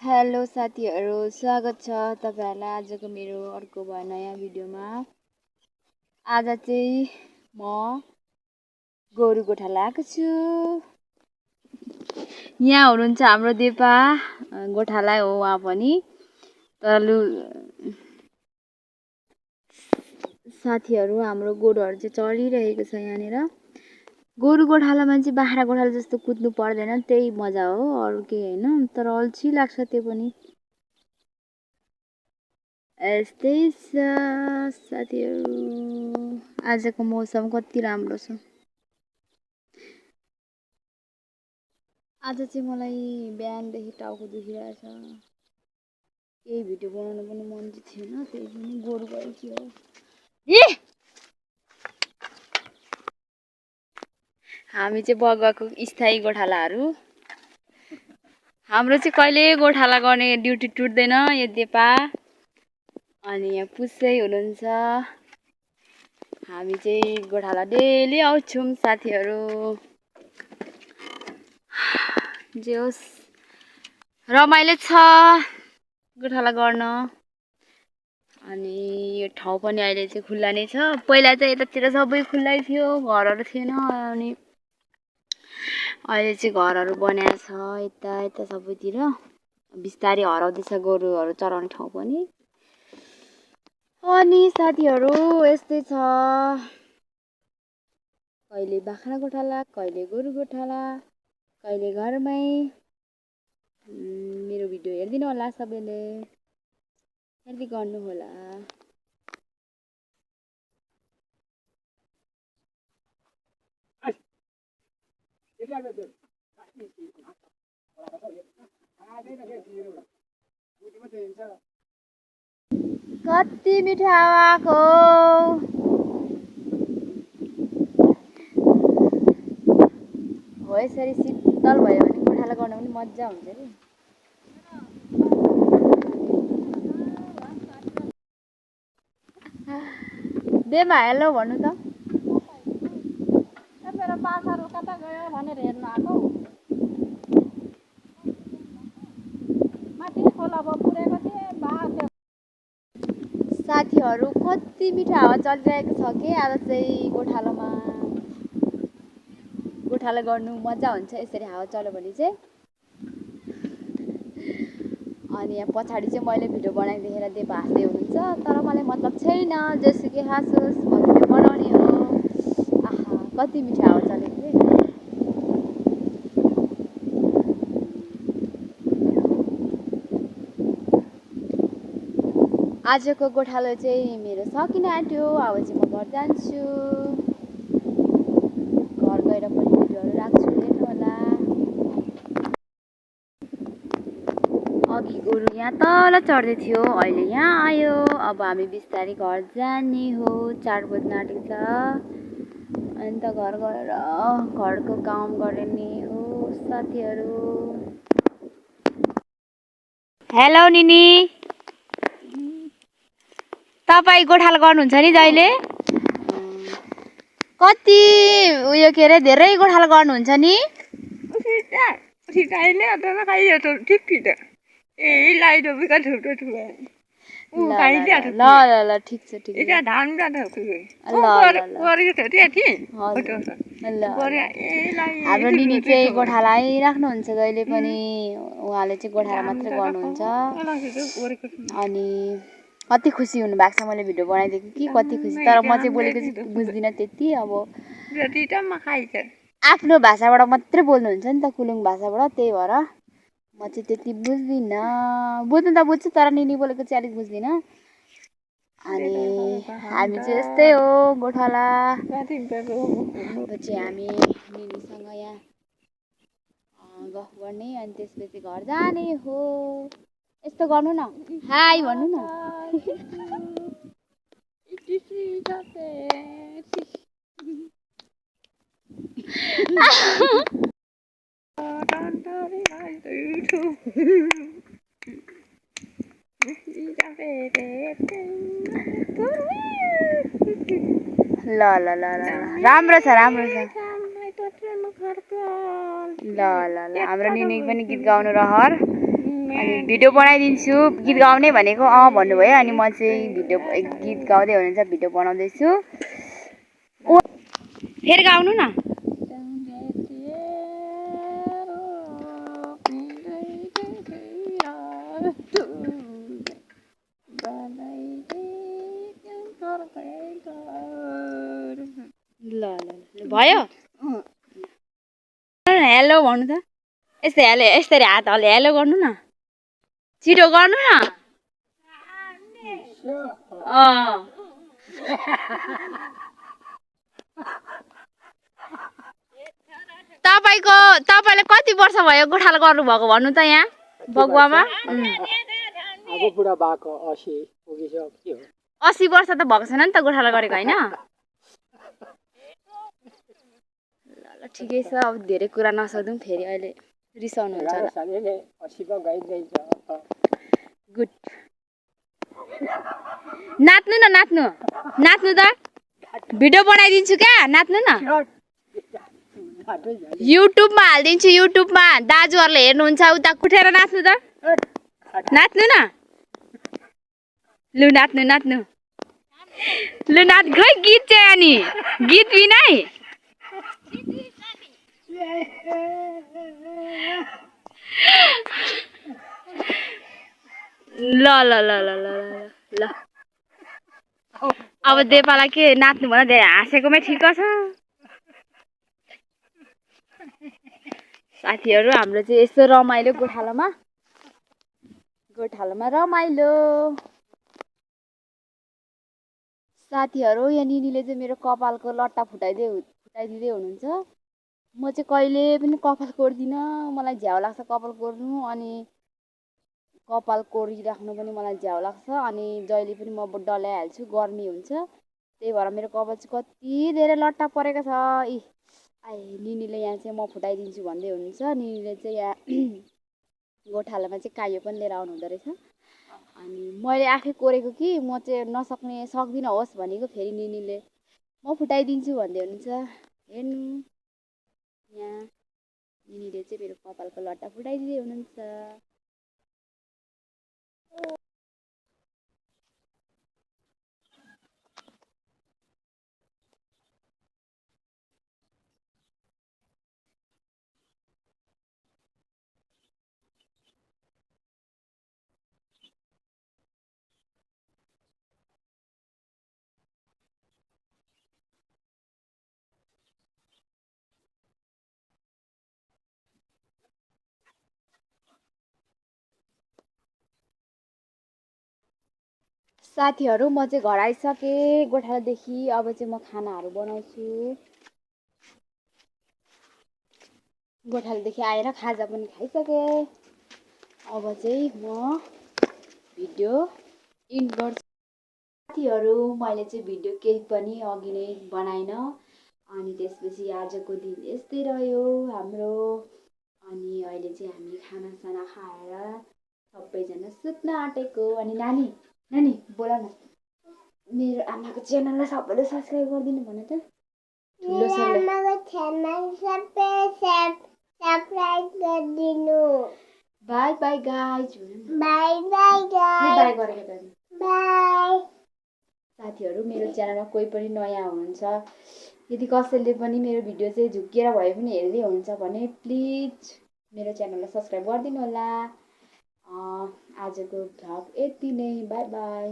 Hello साथीहरू, स्वागत छ तपाईहरुलाई आजको मेरो अर्को नयाँ भिडियोमा। आज चाहिँ म गोरु गोठाला आएको छु। यहाँ हुनुहुन्छ हाम्रो देपा गोठाला हो उहाँ पनि। तर साथीहरू हाम्रो गोरुहरू चाहिँ चलिरहेको छ यहाँनिर। गोरु गोठालामा चाहिँ बाख्रा गोठाला जस्तो कुद्नु पर्दैन, त्यही मजा हो, अरु केही हैन। तर अल्छी लाग्छ त्यो पनि। यस्तै छ साथीहरू। आजको मौसम कति राम्रो छ। आज चाहिँ मलाई बिहानदेखि टाउको दुखिरहेछ। केही भिडियो बनाउन पनि मन थिएन, त्यही पनि गोरु गएर के हो। हामी चाहिँ बगुवाको स्थायी गोठालाहरू। हाम्रो चाहिँ कहिले गोठाला गर्ने ड्युटी टुट्दैन। यो देपा अनि यहाँ पुसै हुनुहुन्छ। हामी चाहिँ गोठाला डेली आउँछौँ साथीहरू। जे होस् रमाइलो छ गोठाला गर्न। अनि यो ठाउँ पनि अहिले चाहिँ खुल्ला नै छ। पहिला चाहिँ यतातिर सबै खुल्लै थियो, घरहरू थिएन। अनि अहिले चाहिँ घरहरू बनाएको छ यता यता सबैतिर। बिस्तारै हराउँदैछ गोरुहरू चराउने ठाउँ पनि। अनि साथीहरू यस्तै छ। कहिले बाख्रा गोठाला, कहिले गोरु गोठाला, कहिले घरमै। मेरो भिडियो हेरिदिनु होला सबैले, हेर्दै गर्नु होला। कति मिठो हावा आएको हो। यसरी शीतल भयो भने गोठाला गर्न पनि मजा हुन्छ नि। देमा हेलो भन्नु त। मेरो बाछाहरू कता गयो भनेर हेर्न आएको। माथि खोलामा पुरेको थिएँ। साथीहरू कति मिठो हावा चलिरहेको छ के। आज चाहिँ गोठालामा गोठाला गर्नु मजा हुन्छ यसरी हावा चल्यो भने चाहिँ। अनि यहाँ पछाडि चाहिँ मैले भिडियो बनाइदिएर देव हाँस्दै हुनुहुन्छ। तर मलाई मतलब छैन, जेसुकै हाँसोस् म भिडियो बनाउने हो। आहा कति मिठो हावा चलेको थिएँ। आजको गोठालो चाहिँ मेरो सकिन आँट्यो। अब चाहिँ म घर जान्छु। घर गएर पनि भिडियोहरू राख्छु, हेर्नु होला। अघि गोरु यहाँ तल चढ्दै थियो, अहिले यहाँ आयो। अब हामी बिस्तारै घर जाने हो। 4 बज्न आँटेको छ। अन्त घर गएर घरको काम गर्ने हो साथीहरू। हेलो निनी, तपाईँ गोठाला गर्नुहुन्छ नि जहिले? कति उयो के अरे धेरै गोठाला गर्नुहुन्छ नि? ल ठिक छ ठिक छ। हाम्रो निनी चाहिँ गोठाला आइराख्नुहुन्छ जहिले पनि। उहाँले चाहिँ गोठाला मात्रै गर्नुहुन्छ। अनि कति खुसी हुनु भएको छ मैले भिडियो बनाइदिएको कि कति खुसी। तर म चाहिँ बोलेको चाहिँ बुझ्दिनँ त्यति। अब आफ्नो भाषाबाट मात्रै बोल्नुहुन्छ नि त, कुलुङ भाषाबाट, त्यही भएर म चाहिँ त्यति बुझ्दिनँ। बुझ्नु त बुझ्छु तर निनी बोलेको चाहिँ अलिक बुझ्दिनँ। अनि हामी चाहिँ यस्तै हो गोठाला। पछि हामी निनीसँग यहाँ गफ गर्ने अनि त्यसपछि घर जाने हो। यस्तो गर्नु न, हाई भन्नु न। ल ल ल ल राम्रो छ राम्रो छ। ल ल ल हाम्रो निनी पनि गीत गाउनु रहर। अनि भिडियो बनाइदिन्छु गीत गाउने भनेको भन्नुभयो अनि म चाहिँ भिडियो गीत गाउँदै हुनुहुन्छ भिडियो बनाउँदैछु फेरि गाउनु न ल भयो हेलो भन्नु त यस्तै हेलो यसरी हात हल्ले हेलो गर्नु न छिटो गर्नु न तपाईले कति वर्ष भयो गोठाला गर्नु भएको भन्नु त यहाँ बगुवामा अब बुढा भएको 80 पुगिसक्यो 80 वर्ष त भएको छैन नि त गोठाला गरेको हैन ल ठिकै छ अब धेरै कुरा नसोधौँ फेरि अहिले रिसाउनु हुन्छ होला साले 80 मा गइदैछ गुड नाच्नु न नाच्नु नाच्नु त भिडियो बनाइदिन्छु क्या नाच्नु न युट्युबमा हालिदिन्छु युट्युबमा दाजुहरूले हेर्नुहुन्छ उता उठेर नाच्नु त नाच्नु न लु नाच्नु नाच्नु लु नाच खै गीत चाहिँ अनि गीत बिनाइ ल ल ल ल ल ल अब देपाला के नाच्नु भन धेरै हाँसेकोमै ठिक छ साथीहरू हाम्रो चाहिँ यस्तो रमाइलो गोठालामा रमाइलो साथीहरू यहाँ निनीले चाहिँ मेरो कपालको लट्टा फुटाइदिँदै हुनुहुन्छ म चाहिँ कहिले पनि कपाल कोर्दिनँ मलाई झ्याउ लाग्छ कपाल कोर्नु अनि कपाल कोरिराख्नु पनि मलाई झ्याउ लाग्छ अनि जहिले पनि म डलाइहाल्छु गर्मी हुन्छ त्यही भएर मेरो कपाल चाहिँ कति धेरै लट्टा परेको छ निनीले यहाँ चाहिँ म फुटाइदिन्छु भन्दै हुनुहुन्छ निनीले चाहिँ यहाँ गोठालामा चाहिँ कायो पनि लिएर आउनु हुँदो रहेछ अनि मैले आफै कोरेको कि म चाहिँ सक्दिनँ होस् भनेको फेरि निनीले म फुटाइदिन्छु भन्दै हुनुहुन्छ हेर्नु यहाँ निनीले चाहिँ मेरो कपालको लट्टा फुटाइदिँदै हुनुहुन्छ साथीहरू म चाहिँ घर आइसकेँ गोठालादेखि अब चाहिँ म खानाहरू बनाउँछु गोठालादेखि आएर खाजा पनि खाइसकेँ अब चाहिँ म भिडियो इन्ड गर्छु साथीहरू मैले चाहिँ भिडियो केही पनि अघि नै बनाइन अनि त्यसपछि आजको दिन यस्तै रह्यो हाम्रो अनि अहिले चाहिँ हामी खानासाना खाएर सबैजना सुत्न आँटेको अनि नानी बोला न मेरो आमाको च्यानललाई सबैले सब्स्क्राइब गरिदिनु भन त ठुलो सरले सब्स्क्राइब गरिदिनु बाई बाई गाइज बाई गरेको त बाई साथीहरू मेरो च्यानलमा कोही पनि नयाँ हुनुहुन्छ यदि कसैले पनि मेरो भिडियो चाहिँ झुक्किएर भए पनि हेर्दै हुनुहुन्छ भने प्लिज मेरो च्यानललाई सब्स्क्राइब गरिदिनु होला आजको भ्लग यति नै बाई बाई